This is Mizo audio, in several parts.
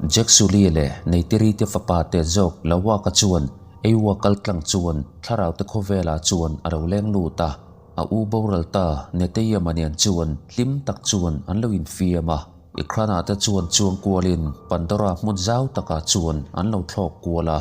Jack Sully leh Neytiri te fapa te zawk Lawaka chuan Eiwa kaltlang chuan thlarau te khawvelah chuan a lo leng lut a. A u boral ta Neteyama nen chuan hlim tak chuan an lo infiam a. Ikrana te chuan chuang kualin Pandora hmun zau takah chuan an lo thlawk kual a.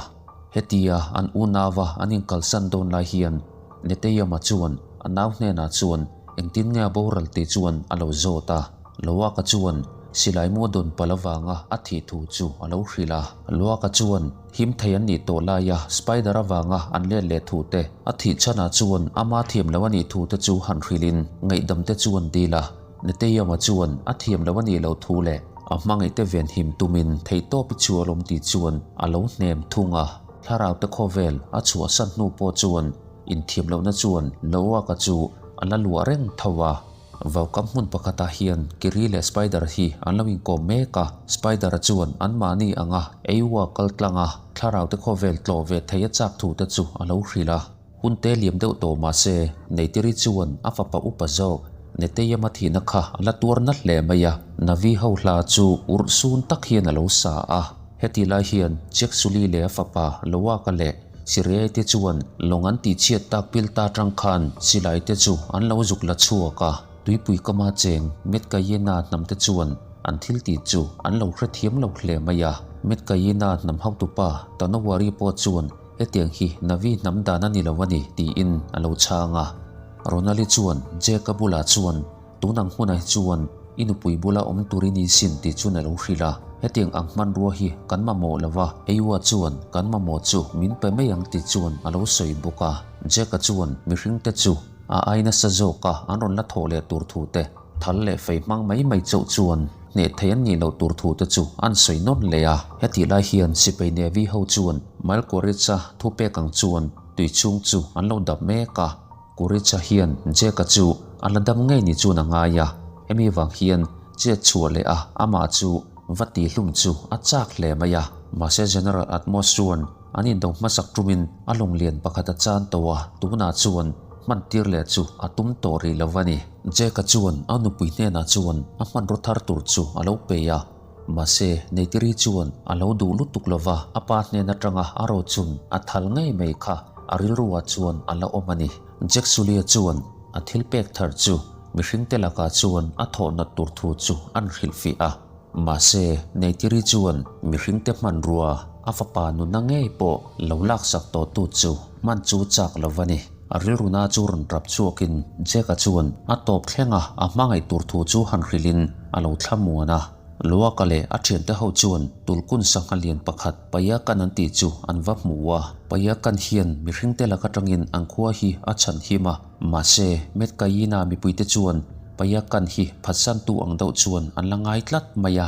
Hetia an unauva an inkalsan dawn lai hian Neteyama chuan a nau hnenah chuan engtin nge a boral tih chuan a lo zawt a. Loaka chuan silai mu a dawn palh avanga a thih thu chu a lo hrilh a. Loaka chuan him thei an nih tawh laia spider avanga an let leh thu te, a thih chhanah chuan ama thiam lo a nih thu te chu han hrilhin ngaihdam te chu an dil a. Neteyama chuan a thiam lo a nih loh thu leh a hmangaih te ven him tumin theihtawp i chhuah lawm tih chuan a lo hnem thung a. Thlarau te khawvel a chhuahsan hnu pawh chuan inthiam lohna chuan Loaka chu a la luah reng tho a. Vaukam hmun pakhatah hian Kiri leh Spider hi an lo inkawm mek a, Spider-a chuan anmahni anga Eiwa kal tlanga thlarau te khawvel tlawh ve thei a chak thu te chu a lo hrilh a. Hun te liam deuh tawh mah se, Neytiri chuan a fapa upa zawk Neteyama thihna kha a la tuar na hle mai a, Navi ho hla chu urh sun tak hian a lo sa a. Hetih lai hian Jack Sully leh a fapa Loaka leh Sirei te chuan lawng an tihchhiat tak pil ta tang khan silai te chu an lo zuk la chhuak a, tuipui kama cheng Metkayina hnam te chuan an thil tih chu an lo hrethiam lo hle mai a. Metkayina hnam hotupa Tanawari pawh chuan hetiang hi Navi hnam dan a ni lo a ni tiin a lo chhang a. Ronali chuan Jake-a bulah chuan Tun ang hmunah hi chuan i nupui bula awm turin i sin tih chuan a lo hrilh a, hetiang ang hmanrua hi kan mamawh lo va, Eiwa chuan kan mamawh chu min pe mai ang tih chuan a lo sawi bawk a. Jack-a chuan mihringte chu a ai nasa zawk a an rawn la thawh leh tur thu te, thal leh fei hmang mai mai chauh chuan hneh thei an nih loh tur thu te chu an sawi nawn leh a. Hetih lai hian sipai Navy ho chuan Malkorica thupek ang chuan tui chhung chu an lo dap mek a. Kuricha hian Jack-a chu a la dam ngei ni chuan a ngai a, hemi vang hian chet chhuah leh a amah chu va tihhlum chu a chak hle mai a. Mahse General Atmos chuan an indo hmasak tumin a lawnglian pakhat a chan tawh a, tunah chuan hman tir leh chu a tum tawh rih lo a ni. Jack-a chuan a nupui hnenah chuan a hmanraw thar tur chu a lo pe a, mahse Neytiri chuan a lo duh lutuk lo va, a pa hnen atanga a rochun a thal ngei mai kha A rilruah chuan a la awm a ni. Jack Sully-a chuan a thil pek thar chu mihringte lakah chuan a thawh nat tur thu chu an hrilhfiah a. Mahse, Neytiri chuan mihringte hmanrua a fapa nuna ngei pawh lo laksak tawhtu chu hman chu chak lo va ni. A rilruna chu rawn rap chhuakin Jack-a chuan a tawp thlenga a hmangaih tur thu chu han hrilhin a lo thlamuan a. Luaka leh a thiante ho chuan Tulkun sangha lian pakhat Payakan an tih chu an va hmu a. Payakan hian mihringte lak atangin an khua hi a chhan him a, mahse Metkayina mipuite chuan Payakan hi phatsantu ang deuh chuan an la ngai tlat mai a.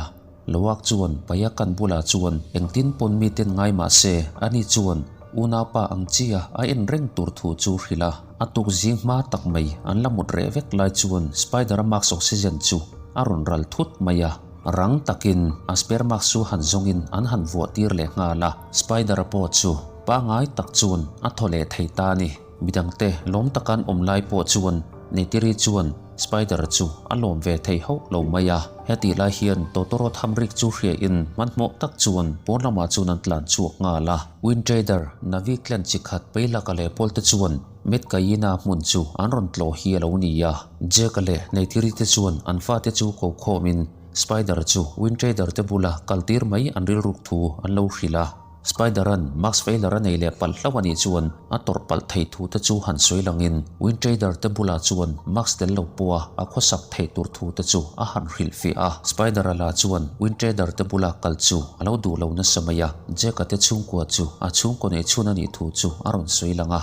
Luak chuan Payakan bulah chuan engtin pawn miten ngai mahse ani chuan unaupa ang chia a en reng tur thu chu hrilh a. A tuk zing hma tak mai an la mut reh vek lai chuan Spider-a mask oxygen chu a rawn ral thut mai a, rang takin a spare mask chu han zawngin an han vuah tir leh nghal a, Spider-a pawh chu pangai tak chuan a thaw leh thei ta a ni. Midangte lawm taka an awm lai pawh chuan Neytiri chuan Spider chu a lawm ve thei hauh lo mai a, hetih lai hian Totoro thamrik chu hriain hmanhmawh tak chuan pawn lamah chuan an tlan chhuak nghal a. Windtrader Navi clan chi khat Peilaka leh Pawlte chuan Metkayina hmun chu an rawn tlawh hi a lo ni a. Jack-a leh Neytiri te chuan an fate chu ko khawmin Spider chu Windtrader te bula kaltir mai an rilruk thu an lo hrilh a. Spider-a'n Max Feiler a nei leh palh hlauh a nih chuan a tawrh palh thei thu te chu han sawi langin Windtrader te bulah chuan Max tel lo pawha a khawsak theih tur thu te chu a han hrilhfiah a. Spider-a lah chuan Windtrader te bula kal chu a lo duh lo nasa mai a, Jack-a te chhungkua chu a chhungkaw neih chhun a nih thu chu a rawn sawi lang a.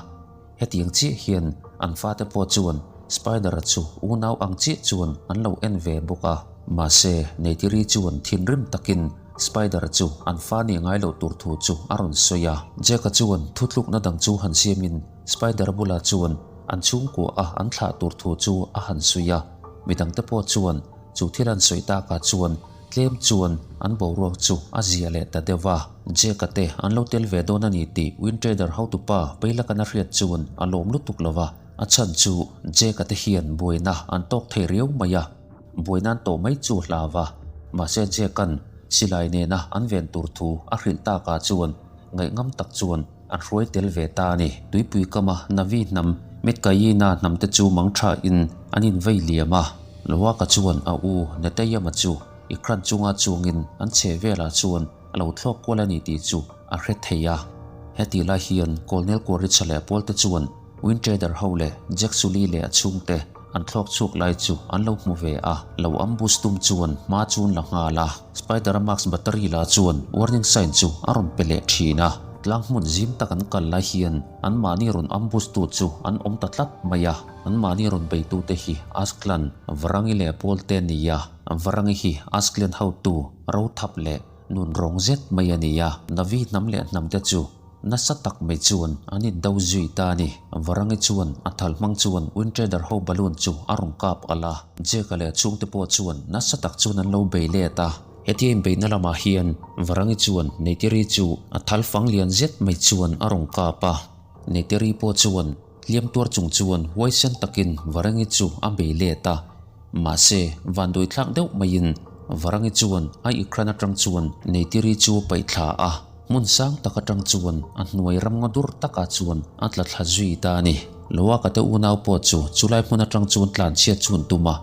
Hetiang chiah hian an fate pawh chuan Spider-a chu unau ang chiah chuan an lo en ve bawk a. Mahse, Neytiri chuan thinrim takin Spider-a chu an fa nih ngai loh tur thu chu a rawn sawi a. Jack-a chuan thutlukna dang chu han siamin Spider-a bulah chuan an chhungkua a an thlah tur thu chu a han sawi a. Midangte pawh chuan chu thil an sawi takah chuan Tlem chuan an boruak chu a zia leh ta deuh va, Jack-a te an lo tel ve dawn a ni tih Wintrader hotupa Peilakana hriat chuan a lawm lutuk lo va, a chhan chu Jack-a te hian buaina an tawk thei riau mai a, buaina an tawh mai chu hlau va, mahse Jack-a'n. silai nena an ven tur thu a hrilh takah chuan ngaihngam tak chuan an hruai tel ve ta a ni. Tuipui kama Navi hnam Metkayina hnamte chu mang thain an invei liam a. Loaka chuan a u Netayama chu Ikran chunga chuangin an chhe velah chuan a lo thlawk kual a ni tih chu a hre thei a. Heti lai hian Colonel Quaritch leh pawlte chuan Wintrader ho leh Jack Sully leh a chhungte an thlawk chhuak lai chu an lo hmu ve a. Lo ambush tum chuan hma chu an la nghal a. Spider-a mask battery la chuan warning sign chu a rawn pe leh thin a. Tlang hmun zim tak an kal lai hian anmahni rawn ambush tu chu an awm ta tlat mai a. Anmahni rawn beitute hi Asklan, Varangi leh Pawlte a ni a. Varangi hi Asklan hotu rothap leh nun rawng zet mai a ni a. Navi hnam leh hnamte chu nasa tak mai chuan an indo zui ta a ni. Varangi chuan a thal hmang chuan Wintrader ho balloon chu a rawn kap alh a. Jake-a leh a chhungte pawh chuan nasa tak chuan an lo bei let a. Hetia inbeihna lamah hian Varangi chuan Neytiri chu a thal fang lian zet mai chuan a rawn kap a. Neytiri pawh chuan hliam tuar chung chuan huaisen takin Varangi chu a bei let a. Mahse, vanduai thlak deuh maiin Varangi chuan a ikran atang chuan Neytiri chu a paih thla a, hmun sang tak atang chuan a hnuai ram ngaw dur takah chuan a tla thla zui ta a ni. Loaka te unau pawh chu chulai hmun atang chuan tlanchhiat chu an tum a,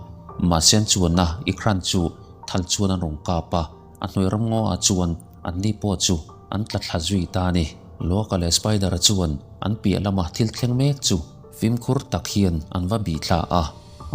mahse an chuanna ikran chu thal chuan an rawn kap a, a hnuai ram ngaw ah chuan anni pawh chu an tla thla zui ta a ni. Loaka leh Spider-a chuan an piah lama thil thleng mek chu fimkhur tak hian an va bih thla a.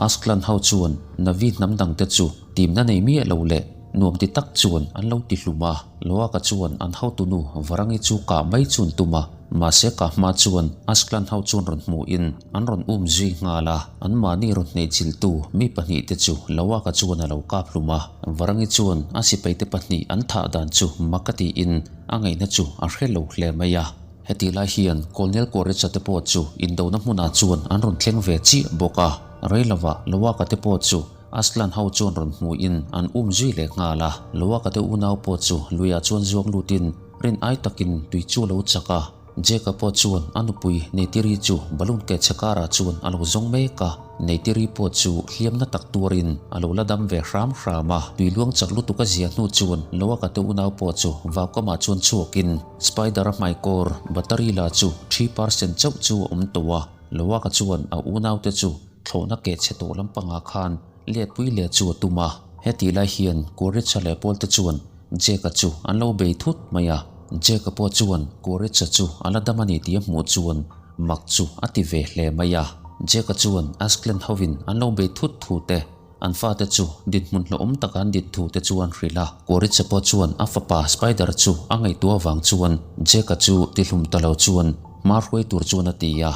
Asklan ho chuan Navi hnam dangte chu timna nei miah lo leh nuam ti tak chuan an lo ti hlum a. Loaka chuan an hotunu Varangi chu kah mai chu an tum a, mahse kah hma chuan Asklan ho chuan rawn hmuhin an rawn um zui nghal a. Anmahni rawn hneihchilhtu mi pahnihte chu Loaka chuan a lo kap hlum a. Varangi chuan a sipaite pahnih an thah dan chu mak a tiin a ngaihna chu a hre lo hle mai a. Hetih lai hian Colonel Korecha te pawh chu indona hmunah chuan an rawn thleng ve chiah bawk a, rei lovah Loaka te pawh chu Aslan ho chuan rawn hmuhin an um zui leh nghal a. Loaka te unau pawh chu luiah chuan zuang lutin rin ai takin tui chu a lo chak a. Jake-a pawh chuan a nupui Neytiri chu balloon keh chhe karah chuan a lo zawng mek a. Neytiri pawh chu hliamna tak tuarin a lo la dam ve hram hram a. Tui luang chak lutuk a zia hnu chuan Loaka te unau pawh chu vaukamah chuan chhuakin, Spider-a hmaikawr battery la chu 3% chauh chu a awm tawh a, Loaka chuan a unaute chu thlawhna keh chhe tawh lampangah khan letpui leh chu a tum a. Hetih lai hian Kuaritsa leh Pawlte chuan Jake-a chu an lo bei thut mai a, Jake-a pawh chuan Kuaritsa chu a la dam a ni tih a hmuh chuan mak chu a ti ve hle mai a. Jake-a chuan Askland hovin an lo bei thut thu te An fate chu dinhmun hlauhawm taka an din thu te chu an hrilh a. Koricha pawh chuan a fapa Spider chu a ngaihtuah avang chuan Jake-a chu tihlum ta lo chuan hma hruai tur chuan a ti a.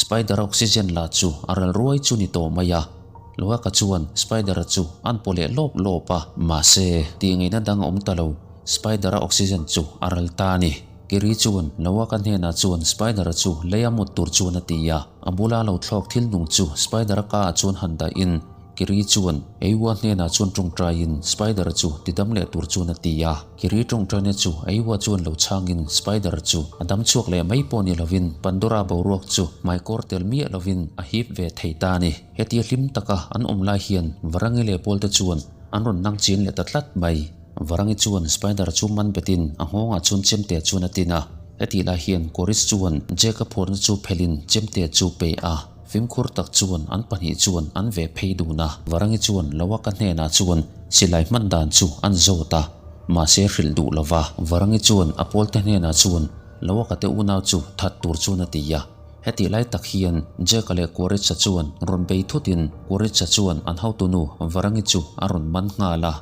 Spider-a oxygen lah chu a ral ruai chu ni tawh mai a. Loaka chuan Spider-a chu an paw leh lawp lawp a. Mahse, tih ngaihna dang a awm ta lo, Spider-a oxygen chu a ral ta a ni. Kiri chuan Loaka hnenah chuan Spider-a chu lei a mut tur chuan a ti a. A bula lo thlawk thil nung chu Spider-a ka ah chuan han dahin Kiri chuan Eiwa hnenah chuan tawngtaiin Spider chu tidam leh tur chuan a ti a. Kiri tawngtaina chu Eiwa chuan lo chhangin Spider chu a dam chhuak leh mai pawh ni lovin Pandora boruak chu hmaikawr tel miah lovin a hip ve thei ta a ni. Hetia hlim taka an awm lai hian Varangi leh Pawlte chuan an rawn nang chin leh ta tlat mai. Varangi chuan Spider chu man betin a nghawngah chuan chemte chuan a tin a. Hetih lai hian Koris chuan Jake-a phuarna chu phelhin chemte chu pe a. Fimkhur tak chuan an pahnih chuan an ve phei dun a. Varangi chuan Loaka hnenah chuan silai hman dan chu an zawt a, mahse hrilh duh lo va. Varangi chuan a pawlte hnenah chuan Loaka te unau chu that tur chuan a ti a. Hetih lai tak hian Jake-a leh Koritsa chuan rawn bei thutin Koritsa chuan an hotunu Varangi chu a rawn man nghal a.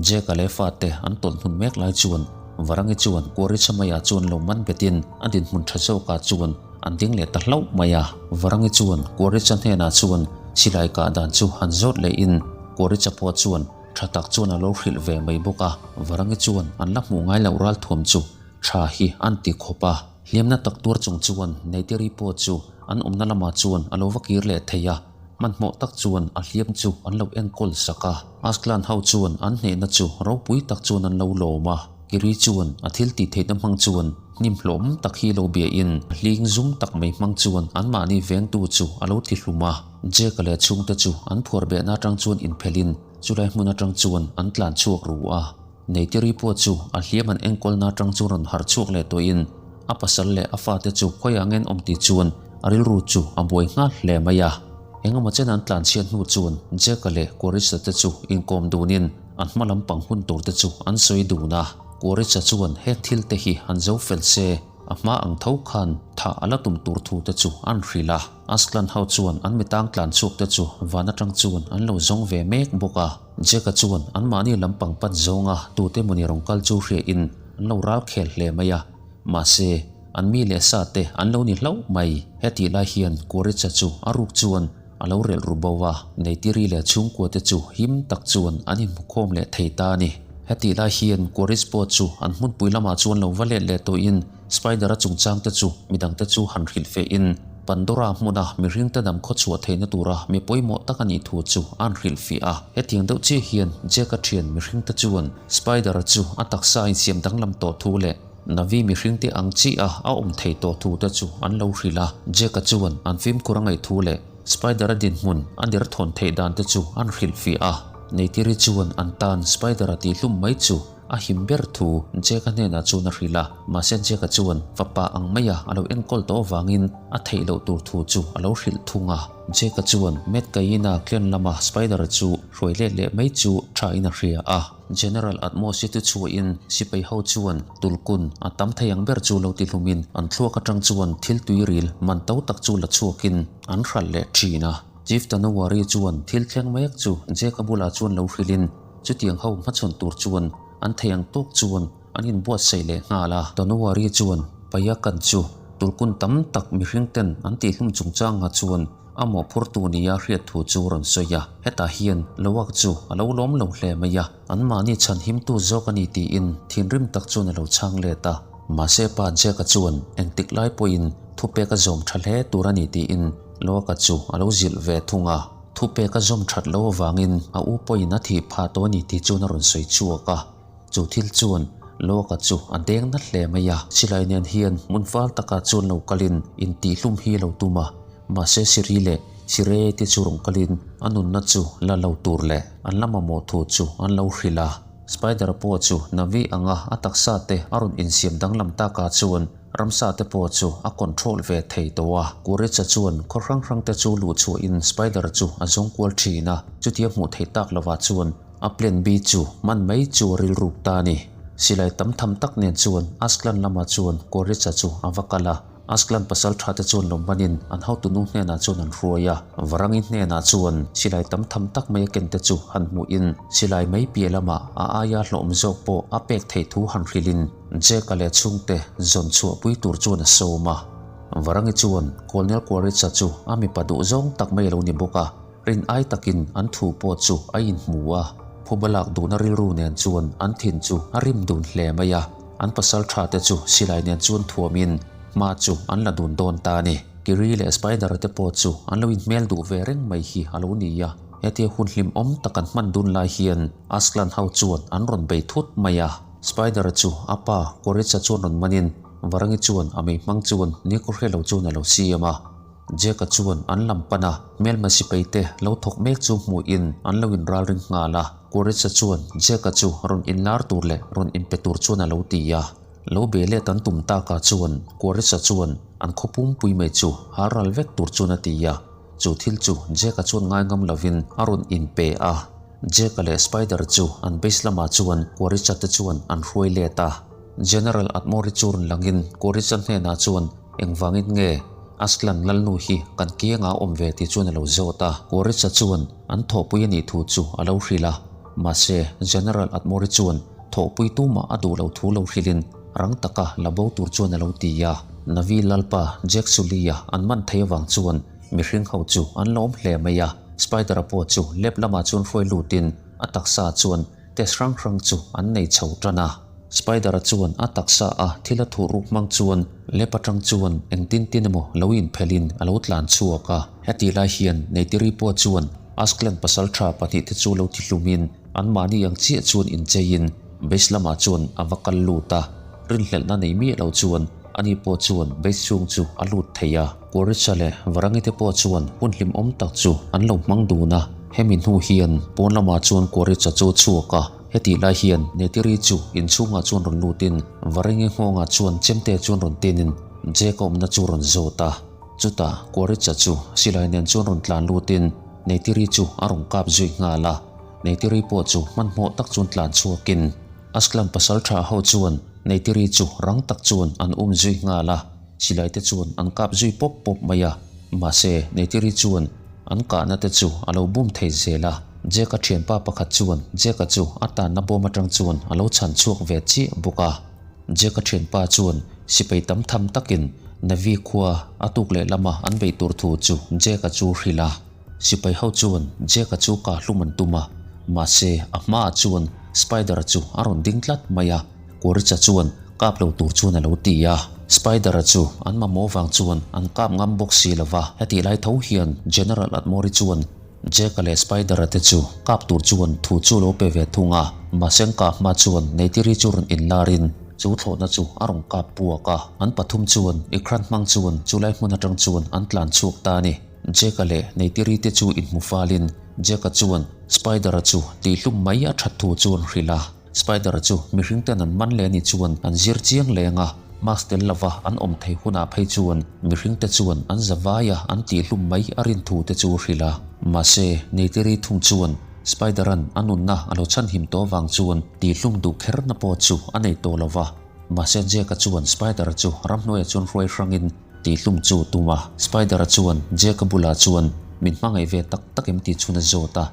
Jake-a leh fate an tawlh hmun mek lai chuan Varangi chuan Kuaricha maiah chuan lo man betin a dinhmun tha zawkah chuan an ding leh ta hlauh mai a. Varangi chuan Kuaricha hnenah chuan silai kah dan chu han zawt lehin Kuaricha pawh chuan tha tak chuan a lo hrilh ve mai bawk a. Varangi chuan an la hmuh ngai loh ralthuam chu tha hi an ti khawp a. Hliamna tak tuar chung chuan Neitiri pawh chu an awmna lamah chuan a lo va kir leh thei a. Hmanhmawh tak chuan a hliam chu an lo enkawl sak a. Asklan ho chuan an hnehna chu ropui tak chuan an lo lawm a. Kiri chuan a thil tih theihna hmang chuan hnim hlawm tak hi lo biahin a hling zum tak mai hmang chuan anmahni vengtu chu a lo ti hlum a. Jake-a leh chhungte chu an phuar behna atang chuan inphelhin chulai hmun atang chuan an tlan chhuak ru a. Neytiri pawh chu a hliam an enkawlna atang chu rawn harh chhuak leh tawhin a pasal leh a fate chu khawiah ngen awm tih chuan a rilru chu a buai nghal hle mai a. Engemaw chen an tlanchhiat hnu chuan Jack-a leh Quaritch-a te chu inkawm dunin an hma lampang hun tur te chu an sawi dun a. Quaritch-a chuan heng thil te hi han zo fel se, a hma ang tho khan thah a la tum tur thu te chu an hrilh a. Aslan ho chuan an mitang tlan chhuak te chu van atang chuan an lo zawng ve mek bawk a. Jack-a chuan anmahni lampang pan zawnga tute mawni rawn kal chu hriain an lo ral khel hle mai a. Mahse, an mi leh sa te an lo ni hlauh mai. Hetih lai hian Quaritch-a chu a ruk chuan a lo relh ru bo a, Neytiri leh chhungkua te chu him tak chuan an inhmukhawm leh thei ta a ni. Hetih lai hian Quaritch pawh chu an hmunpui lamah chuan lo va let leh tawhin Spider-a chungchang te chu midangte chu han hrilh fehin Pandora hmuna mihringte dam khawchhuah theihna tura mi pawimawh tak a nih thu chu an hrilhfiah a. Hetiang deuh chiah hian Jack-a thian mihringte chuan Spider-a chu a taksa a insiam danglam tawh thu leh Na'vi mihringte ang chiah a a awm thei tawh thu te chu an lo hrilh a. Jack-a chuan an fimkhur a ngaih thu leh Spider-a dinhmun a derthawn theih dan te chu an hrilhfiah a. Neytiri chuan an tan Spider-a tihhlum mai chu A him ber thu Jack-a hnenah chuan a hrilh a, mahse Jack-a chuan fapa ang maia a lo enkawl tawh avangin a theih loh tur thu chu a lo hrilh thung a. Jack-a chuan Matt Kaina clan lama Spider-a chu hruai let leh mai chu thain a hria a. General Atmos-i chu chhuahin sipai ho chuan tulkun a tam thei ang ber chu lo ti hlumin an thluak atang chuan thil tuiril man to tak chu la chhuakin an hralh leh thin a. Chief Tanawari chuan thil thleng mek chu Jack-a bulah chuan lo hrilhin Chutiang ho hmachhawn tur chuan an thei ang tawk chuan an inbuatsaih leh nghal a. Tanuari chuan Payakan chu tulkun tam tak mihring ten an tihhlum chungchangah chuan a mawhphurtu nia hriat thu chu rawn sawi a. Hetah hian Loak chu a lo lawm lo hle mai a, anmahni chhanhimtu zawk a ni tiin thinrim tak chuan a lo chhang let a. Mahse pa Jack-a chuan engtik lai pawhin thupek a zawm tha hle tur a ni tiin Loak-a chu a lo zilh ve thung a. Thupek a zawm that lo avangin a u pawhin a thih phah tawh a ni tih chuan a rawn sawi chhuak a. Chu thil chuan Lawka chu a deng na hle mai a. Silai nen hian hmun fal takah chuan lo kalin intihhlum hi lo tum a. Mahse Siri leh Sirei te chu rawn kalin a nunna chu la lo tur leh an la mamawh thu chu an lo hrilh a. Spider pawh chu Navi anga a taksa te a rawn insiam danglam takah chuan Ramsa te pawh chu a control ve thei tawh a, Kurecha chuan khaw hrang hrang te chu luh chhuahin Spider chu a zawng kual thin a, chutia hmuh theih tak lovah chuan a plan B chu hman mai chu a rilruk ta a ni. Silai tam tham tak nen chuan Aslan lamah chuan Kurecha chu a va kal a, Aslan pasal tha te chuan lawmmanin an hotunu hnenah chuan an hruai a, Varangi hnenah chuan silai tam tham tak mai a ken te chu han hmuhin silai mai piah lamah a aia hlawm zawk pawh a pek theih thu han hrilhin Jack-a leh chhungte zawn chhuahpui tur chuan a sawm a. Varangi chuan Colonel Quaritch-a chu a mipa duh zawng tak mai a lo ni bawk a, rin ai takin an thu pawh chu a inhmu a. Phuba lak duhna rilru nen chuan an thin chu a rim dun hle mai a, an pasal tha te chu silai nen chuan thuamin hma chu an la dun dawn ta a ni. Kiri leh Spider-a te pawh chu an lo inhmel duh ve reng mai hi a lo ni a, hetia hun hlimawm tak an hman dun lai hian Aslan ho chuan an rawn bei thut mai a. Spider chu a pa Quaritch-a chuan rawn manin Varangi chuan a mei hmang chuan nikhaw hre lo chuan a lo siam a. Jack-a chuan an lam pan a, hmelma sipai te lo thawk mek chu hmuhin an lo inralring nghal a. Quaritch-a chuan Jack-a chu rawn inlar tur leh rawn inpe tur chuan a lo ti a. Lo be let an tum takah chuan Quaritch-a chuan an khaw pumpui mai chu hal ral vek tur chuan a ti a. Chu thil chu Jack-a chuan ngaingam lovin a rawn inpe a. Jack-a leh Spider chu an base lamah chuan Quaritch-a te chuan an hruai let a. General Atmori chu rawn langin Quaritch-a hnenah chuan engvangin nge Aslan Lalnu hi kan kiangah a awm ve tih chuan a lo zawt a. Quaritch-a chuan an thawhpui a nih thu chu a lo hrilh a. Mahse, General Atmori chuan thawhpui tumah a duh lo thu lo hrilhin rang taka la bo tur chuan a lo ti a. Navi Lalpa Jack Sully-a an man thei avang chuan mihring ho chu an lawm hle mai a. Spider-a pawh chu lab lamah chuan hruai lutin a taksa chuan test hrang hrang chu an nei chho tan a. Spider-a chuan a taksa a thil a thuh ruk hmang chuan lab atang chuan engtin tin emaw lo inphelhin a lo tlan chhuak a. Hetih lai hian Neytiri pawh chuan Askland pasaltha pahnihte chu lo tihlumin anmahni ang chiah chuan incheiin base lamah chuan a va kal lut a. Rinhlelhna nei miah lo chuan ani pawh chuan base chhung chu a lut thei a. Quaritch-a leh Varangi te pawh chuan hun hlimawm tak chu an lo hmang dun a, hemi hnu hian pawn lamah chuan Quaritch-a chu a chhuak a. Hetih lai hian Neytiri chu inchhungah chuan rawn lutin Varengi nghawngah chuan chemte chuan rawn tinin Jake-a awmna chu rawn zawt a. Chutah Quaritch-a chu silai nen chuan rawn tlan lutin Neytiri chu a rawn kap zui nghal a. Neytiri pawh chu hmanhmawh tak chuan tlan chhuakin Ashklan pasaltha ho chuan Neytiri chu rang tak chuan an um zui nghal a. Silai te chuan an kap zui pawp pawp mai a, mahse Neytiri chuan an kahna te chu a lo bum thei zel a. Jack-a thianpa pakhat chuan Jack-a chu a tanna bawm atang chuan a lo chhan chhuak ve chiah bawk a. Jack-a thianpa chuan sipai tam tham takin Navi khua a tuk leh lama an beih tur thu chu Jack-a chu hrilh a. Sipai ho chuan Jack-a chu kah hlum an tum a, mahse a hmaah chuan Spider-a chu a rawn ding tlat mai a. Kawricha chuan kap lo tur chuan a lo ti a. Spider-a chu an mamawh vang chuan an kap ngam bawk si lo va. Hetih lai tho hian General Atmori chuan Jack-a leh Spider-a te chu kap tur chuan thu chu lo pe ve thung a. Mahse an kah hma chuan Neytiri chu rawn inlarin chu thlawhna chu a rawn kap puak a. An pathum chuan Ikran hmang chuan chulai hmun atang chuan an tlan chhuak ta a ni. Jack-a leh Neytiri te chu inhmu falin Jack-a chuan Spider-a chu tihhlum mai a that thu chuan hrilh a. Spider chu mihring ten an man leh anih chuan an zir chiang leng a, mask tel lova an awm thei hunah phei chuan mihring te chuan an za vai a an tihhlum mai a rin thu te chu hrilh a. Mahse, Neytiri thung chuan Spider-a'n a nunna a lo chhanhim tawh vang chuan tihhlum duh kherna pawh chu a nei tawh lo va. Mahse, Jack-a chuan Spider chu ramhnuaiah chuan hruai hrangin tihhlum chu a tum a. Spider-a chuan Jack-a bulah chuan min hmangaih ve tak tak em tih chhun a zawt a.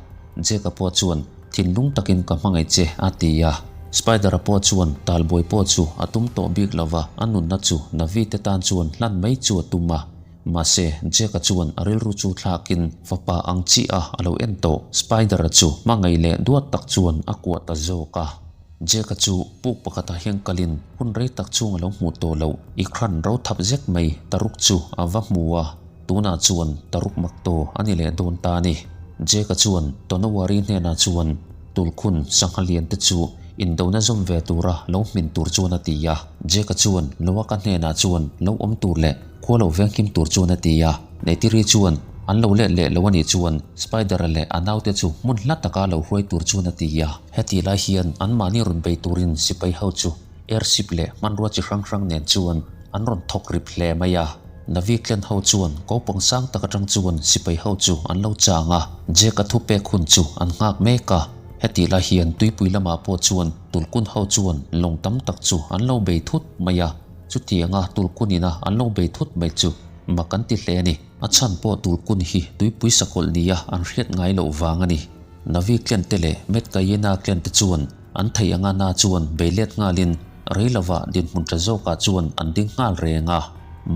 Jack-a pawh chuan Thinlung takin ka hmangaih che, a ti a. Spider-a pawh chuan talbuai pawh chu a tum tawh bik lo va, a nunna chu Navi te tan chuan hlan mai chu a tum a. Mahse, Jack-a chuan a rilru chu thlakin fapa ang chiah a lo en tawh. Spider-a chu hmangaih leh duat tak chuan a kuah ta zawk a. Jack-a chu puk pakhatah hian kalin hun rei tak chhung a lo hmuh tawh loh. I hran ro thap zek mai Taruk chu a va hmu a. Tunah chuan Taruk mak taw a ni leh dawn ta a ni. Jack-a chuan Tonowari hnenah chuan Tulkhun sangha lian te chu indona zawm ve tura lo hmin tur chuan a ti a. Jack-a chuan Loaka hnenah chuan lo awm tur leh khua lo venghim tur chuan a ti a. Neytiri chuan an lo let leh lo a nih chuan Spider-a leh a naute chu hmun hla taka lo hruai tur chuan a ti a. Hetih lai hian anmahni rawn bei turin sipai ho chu airship leh hmanrua chi hrang hrang nen chuan an rawn thawk rip hle mai a. Navi clan ho chuan kopang sang tak atang chuan sipai ho chu an lo chang a, Jack-a thu pek hun chu an nghak mek a. Hetih lai hian tuipui lamah pawh chuan Tulkun ho chuan lawng tam tak chu an lo bei thut mai a, chutianga Tulkun ina an lo bei thut mai chu mak an ti hle a ni. A chhan pawh Tulkun hi tuipui sakawlh nia an hriat ngai loh vang a ni. Navi clan te leh Metkayena clan te chuan an theih anga na chuan bei let nghalin rei lovah dinhmun tha zawkah chuan an ding nghal reng a.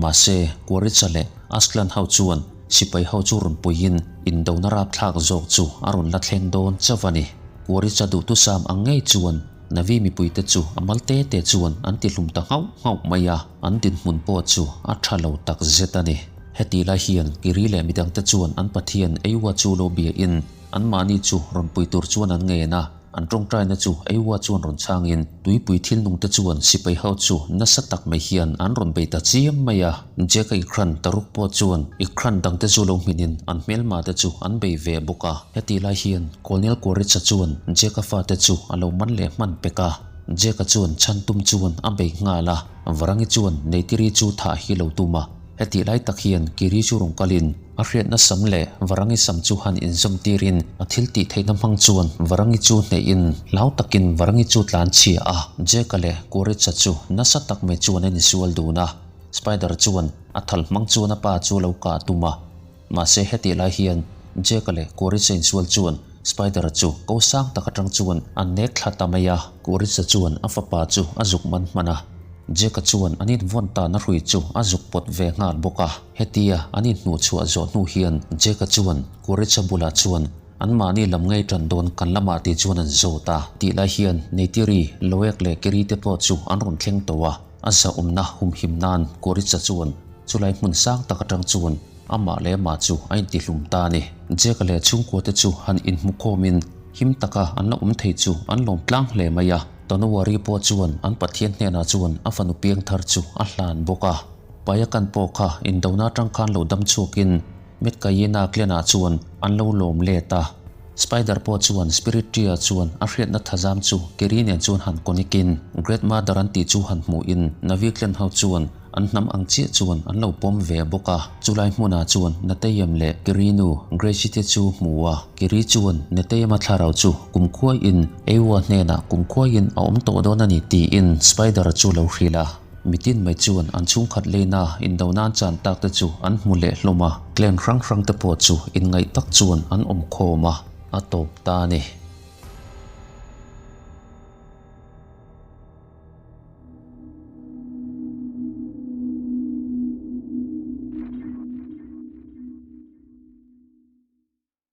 Mahse, Quaritch-a leh Aztlan ho chuan sipai ho chu rawn puiin indona rapthlak zawk chu a rawn la thleng dawn chauh a ni. Quaritch-a duhthusam ang ngei chuan Navi mipuite chu a mal te te chuan an tihlum ta nghauh nghauh mai a, an dinhmun pawh chu a tha lo tak zet a ni. Hetih lai hian Kiri leh midangte chuan an pathian Eiwa chu lo biain anmahni chu rawn pui tur chuan an ngen a, an tawngtaina chu Eiwa chuan rawn chhangin tuipui thil nungte chuan sipai ho chu nasa tak mai hian an rawn bei ta chiam mai a. Jack-a Ikran Taruk pawh chuan Ikran dangte chu lo hminin an hmelma te chu an bei ve bawk a. Hetih lai hian Colonel Quaritch-a chuan Jack-a fate chu a lo man leh hman pek a, Jack-a chuan chhan tum chuan a bei nghal a, Varangi chuan Neytiri chu thah hi lo tum a. Hetih lai tak hian Kiri chu rawn kalin a hriatna sam leh Varangi sam chu han inzawm tirin a thil tih theihna hmang chuan Varangi chu hnehin hlau takin Varangi chu tlan chhia a, Jack-a leh Quaritch-a chu nasa tak mai chuan an insual dun a, Spider chuan a thal hmang chuan a pa chu lo kah tum a. Mahse hetih lai hian Jack-a leh Quaritch-a insual chuan Spider-a chu ko sang tak atang chuan a nek thla ta mai a, Quaritch-a chuan a fapa chu a zuk man hman a, Jack-a chuan an invawn tan a hrui chu a zuk pawt ve nghal bawk a. Hetia an inhnuhchhuah zawh hnu hian Jack-a chuan Quaritch-a bulah chuan anmahni lam ngei tan dawn kan lamah tih chuan an zawt a. Tih lai hian Neytiri, Loek leh Kiri te pawh chu an rawn thleng tawh a, a zahawmna humhim nan Quaritch-a chuan chulai hmun sang tak atang chuan Amah leh amah chu a intihlum ta a ni. Jack-a leh chhungkua te chu han inhmu khawmin him taka an la awm thei chu an lawm tlang hle mai a. Tonowari pawh chuan an Pathian hnenah chuan a fanu piang thar chu a hlan bawk a. Payakan pawh kha indona atang khan lo dam chhuakin Metkayena clan-ah chuan an lo lawm let a. Spider pawh chuan Spirit Tree ah chuan a hriatna thazam chu Kiri nen chuan han connect in Great Mother an tih chu han hmuh in Navi clan ho chuan an hnam ang chiah chuan an lo pawm ve bawk a. Chulai hmunah chuan Nateyem leh Kiri nu Gracie te chu hmu a, Kiri chuan Nateyema thlarau chu kumkhuai in Ewa hnenah kumkhuai in a awm tawh dawn a ni tiin Spider chu lo hrilh a. Mitin mai chuan an chhungkhat leina indo nan chan tak te chu an hmu leh hlawm a, clan hrang hrang te pawh chu inngaih tak chuan an awm khawm a, a tawp ta a ni.